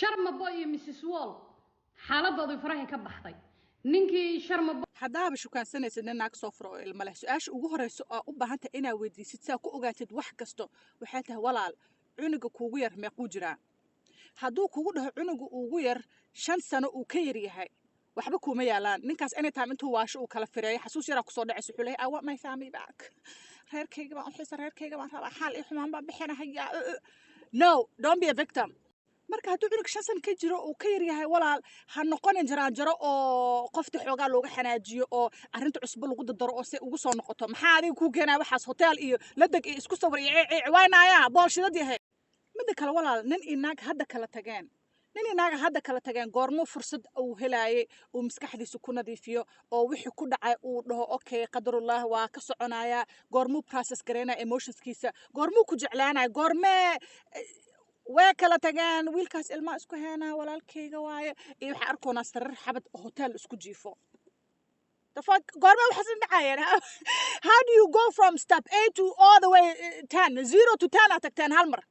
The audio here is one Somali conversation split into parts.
Sharma Boy iyo Mrs Wall xaaladoodu farahay ka baxday. Ninkii Sharma Haddaaba shukaansanaysid nin naag soo furo oo ilmo leh, su-aasha ugu horeysa oo u baahan tahay inaad weydiisid saa ku ogaatid wax kasto waxay tahay: walaal, cunuga kuugu yar meequu jiraa? Hadduu kugu dhaho cunuga ugu yar 5 sano uu ka yar yahay, waxba kuuma yaalaan. Ninkaas anytime intuu waasho uu kala fireeyo, xasuus yaraa kusoo dhacaysa. Wuxuu leeyahay, "I want my family back, reerkayga baan u xiisa, reerkayga baan rabaa, xaal iyo xumaan baan bixinahayaa." No, don't be a victim. Marka hadduu cunug 5 sano ka jiro uu ka yar yahay, walaal, ha noqonin jaraanjaro oo qofta xoogaa looga xanaajiyo oo arrinta cusbo lagu dadaro oo se ugu soo noqoto. Maxaa adiga kuu keenaya waxaas? Hotel iyo ladeg iyo isku sawir iyo ceec waynaya boolshidad yahay. Midda kale, walaal, nin iyo naag hadda kala tageen, nin iyo naaga hadda kala tageen, goormuu fursad uu helaayay uu maskaxdiisa ku nadiifiyo oo wixii ku dhacay uu dhaho, "Okay, qadarullah, waa ka soconayaa"? Goormuu process garaynaya emotionskiisa? Goormuu ku jeclaanaya? Goormee way kala tageen? Wiilkaas ilmaa isku heenaa, walaalkayga waaye, iyo waxaa arkoonaa sarir xabad hotel isku jiifo. The fuck? Goorma waxaas dhacayeen? How do you go from step A to all the way 10, 0 to 10 aad tagteen hal mar?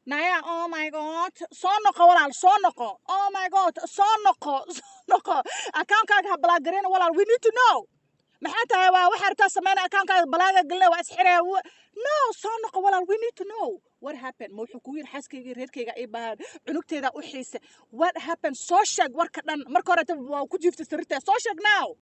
Naya, oh my God, soo noqo walaal, soo noqo. Oh my God, soo noqo, soo noqo. Accountkaaga ha block gareyna, walaal. We need to know. Maxaa tahay? Waa waxaa rabtaa sameyna, accountkaaga blockga gelina, waa isxiraya. No, soo noqo walaal, we need to know what happened. Ma wuxuu kugu yidhi xaaskayga, reerkayga ii baahan, cunugteeda u xiise? What happened? Soo sheeg warka dhan. Marka hore waa ku jiiftay sariirta. Soo sheeg now.